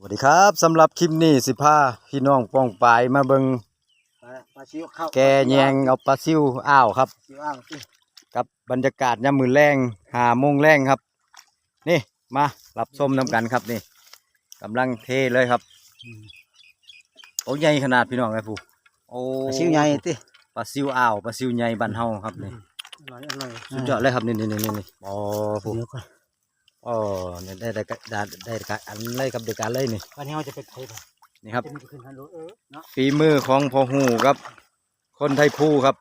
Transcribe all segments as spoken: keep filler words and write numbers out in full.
วัสดีครับ สำหรับคลิปนี้สิพาพี่น้องป้องปายมาเบิ่ง ปลา ปลาซิวเข้า แกแยงเอาปลาซิวอ้าวครับ ซิวอ้าวสิ กับบรรยากาศยามมื้อแลง ห้าโมงแลงครับ นี่มารับชมนำกันครับนี่ กำลังเทเลยครับ อืม โอ้ ใหญ่ขนาดพี่น้องไอ้ผู้ โอ้ ปลาซิวใหญ่ติ ปลาซิวอ้าว ปลาซิวใหญ่บ้านเฮาครับนี่ อร่อย อร่อย สุดยอดเลยครับ นี่ นี่ นี่ นี่ อ๋อ ผู้ เดี๋ยวก่อน อ๋อ เนี่ย ได้ ได้ ได้ ได้ ได้อันเลยครับ ได้การเลยนี่ วันนี้เราจะไปไถบ่ นี่ครับ จะมีขึ้นฮัลโหล เออ เนาะ ฝีมือของพ่อฮู้ครับ คนไทยภูครับ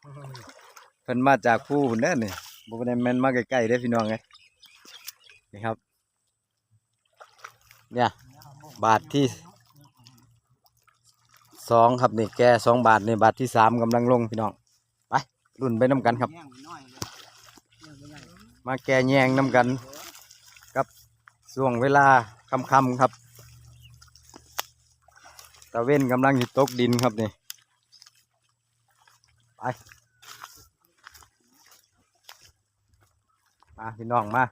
เพิ่นมาจากภูพุ้นเด้อนี่ บ่ได้แม่นมาใกล้ๆเด้อพี่น้องเอ้ย นี่ครับ เนี่ย บาทที่สองครับนี่ แกสองบาทนี่ บาทที่สามกำลังลงพี่น้อง ไป ลุ้นไปนำกันครับ มาแกแยงนำกัน กับช่วงเวลาค่ำๆครับ ตะเว็นกำลังสิตกดินครับนี่ ไป มาพี่น้องมา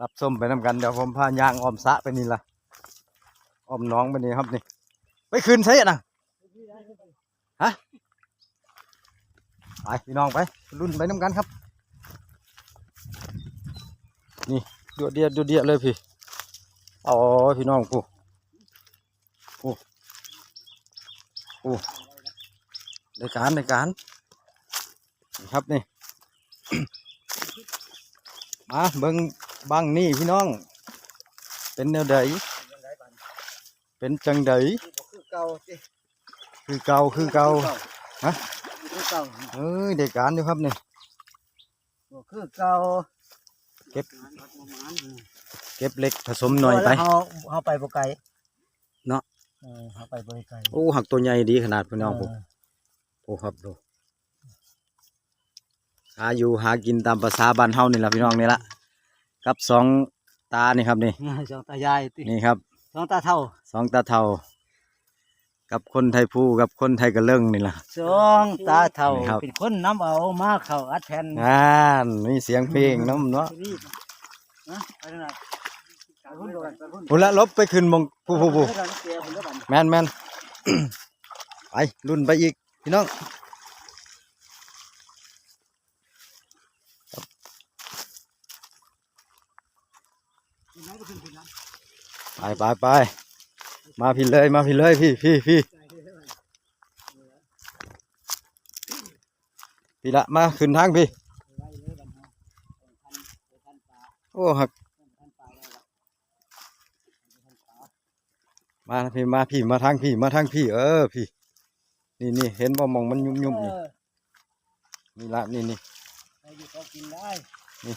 รับชมไปนำกัน เดี๋ยวผมพาย่างอ้อมสระไปนี่ล่ะ อ้อมหนองไปนี่ครับนี่ ไปขึ้นไสอะนะ ฮะ ไปพี่น้องไป ลุ้นไปนำกันครับ นี่ ดวดเดียดดวดเดียดเลยพี่ อ๋อ พี่น้องผู้ โอ้ โอ้ ได้การ ได้การ นี่ครับนี่ มาเบิ่งบั้งนี่พี่น้อง เป็นแนวใด เป็นจังใด คือเก่าติ คือเก่า คือเก่า คือเก่า ฮะ คือเก่า เอ้ย ได้การอยู่ครับนี่ คือเก่า เก็บ เก็บเล็กผสมน้อยไป เฮา เฮาไปบ่ไกล เนาะ เออ เฮาไปบ่ไกล โอ้ หักตัวใหญ่ดีขนาดพี่น้องผม เออ โอ้ครับดู หาอยู่หากินตามประสาบ้านเฮานี่ล่ะพี่น้องนี่ล่ะ กับสองตานี่ครับนี่ สองตายายติ นี่ครับ สองตาเฒ่า สองตาเฒ่า กับคนไทยภูกับคนไทยกะเลิงนี่ล่ะ สองตาเฒ่า นี่ครับ เป็นคนนำเอามาเข้าอัดแผ่น นั่น มีเสียงเพลงนำเนาะ นี่ นะ ไปทางไหน ไปพุ่นก่อน ไปพุ่น พุ้นละ หลบไปขึ้นหม่อง ผู้ ผู้ ผู้ ไปทางเสียพุ่นแล้วบัดนี้ แม่น แม่น ไป ลุ้นไปอีก พี่น้อง ไป ไป ไป มาพี่เลย มาพี่เลย พี่ พี่ พี่ พี่ละ มาขึ้นทางพี่ โอ้ หัก มาพี่ มาพี่ มาทางพี่ มาทางพี่ เออ พี่ นี่ นี่ เห็นบ่ หม่องมันยุบๆนี่ เออ นี่ละ นี่ นี่ ใครอยู่ก็กินได้ นี่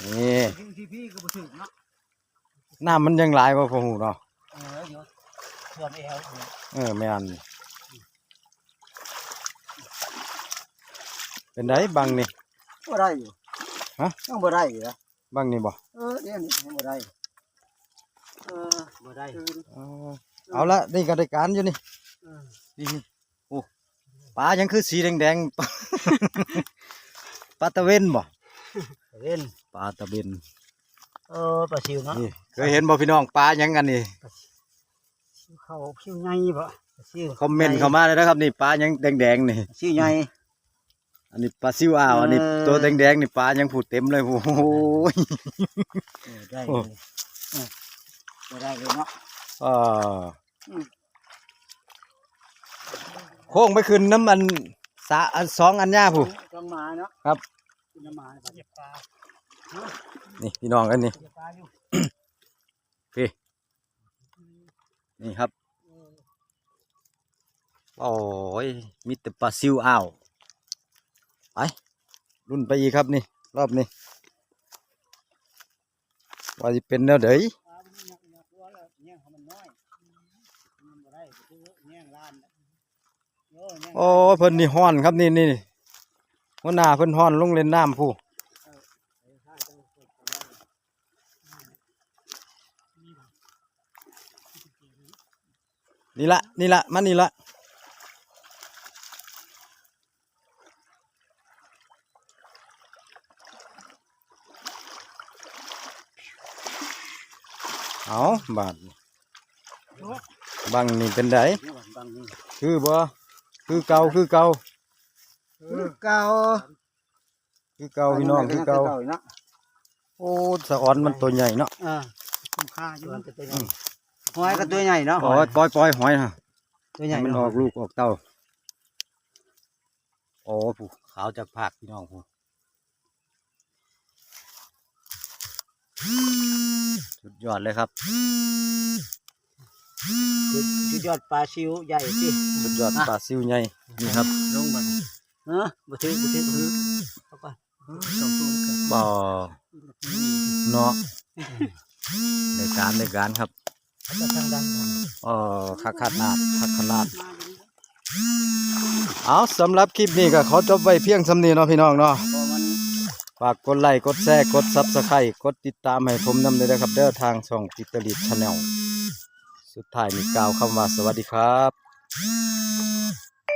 นี่ ที่ ที่พี่ก็บ่ถึงเนาะ น้ำมันยังหลายบ่พ่อฮู้เนาะ เออ เดี๋ยวท่วมแอว เออ แม่น เป็นไดบั้งนี่ บ่ได้อยู่ ฮะ ยังบ่ได้อยู่นะ บั้งนี่บ่ เออ เดี๋ยวนี้ยังบ่ได้ เออ บ่ได้ เออ เอาละ นี่ก็ได้การอยู่นี่ เออ นี่ นี่ โอ้ ปลายังคือสีแดงๆ ปลาตะเว็นบ่ ตะเว็น ปลาตะเว็น เออ ปลาซิวเนาะ นี่ เคยเห็นบ่พี่น้อง ปลายังอันนี้ ซิวเขา ซิวใหญ่บ่ ซิว คอมเมนต์เข้ามาเลยนะครับ นี่ปลายังแดงๆนี่ ซิวใหญ่ อันนี้ปลาซิวอ้าว อันนี้ เออ ตัวแดงๆนี่ปลายังผู้เต็มเลย โอ้ย เออ ได้ โอ้ เลย เออ บ่ได้เลยเนาะ เออ อืม โค้งไปขึ้นน้ำอันสะ อันสองอันหญ้าผู้ ต้องมาเนาะ ครับ กินน้ำมา เก็บปลา นี่พี่น้องกันนี่ เก็บปลาอยู่ พี่ นี่ครับ โอ้ย มีแต่ปลาซิวอ้าว ไป ลุ้นไปอีกครับนี่ รอบนี้ ว่าสิเป็นแนวใด ปลามันหนักหนักตัวแล้วเนี่ยมันน้อย มันบ่ได้ คือแย่งล้าน โอ้ เพิ่นนี่ฮ้อนครับ นี่ นี่ หัวหน้าเพิ่นฮ้อนลงเล่นน้ำผู้ นี่ละ นี่ละ มานี่ละ โ เอาบาดบังนี่เป็นได คือบ่ คือเก่า คือเก่า คือเก่า คือเก่าพี่น้อง คือเก่า เก่าอีกเนาะ โอ้ สะออนมันตัวใหญ่เนาะ อ่า คุ้มค่าอยู่ มันก็ตัวใหญ่ อืม หอยก็ตัวใหญ่เนาะ โอ้ย ปล่อย ปล่อยหอยฮะ ตัวใหญ่ ให้มัน เนาะ ออกลูกออกเต้า โอ้ ผู้ขาวจากภาคพี่น้องผู้ สุดยอดเลยครับ สุด สุดยอดปลาซิวใหญ่สิ สุดยอด อ่ะ ปลาซิวใหญ่ นี่ครับ ลงก่อน เออ บ่ถือ บ่ถือ บ่ถือ เอาก่อน สองตัวเลยครับ บ่ เนาะ ได้การ ได้การครับ เอาไปทางด้านบน อ๋อ คักขนาด คักขนาด เอา สำหรับคลิปนี้ก็ขอจบไว้เพียงส่ำนี้เนาะพี่น้องเนาะ เพราะมัน ฝากกดไลค์ กดแชร์ กด Subscribe กดติดตามให้ผมนำด้วยนะครับเด้อ ทางช่องจิตรลิต Channel สุดท้ายนี้กล่าวคำว่าสวัสดีครับ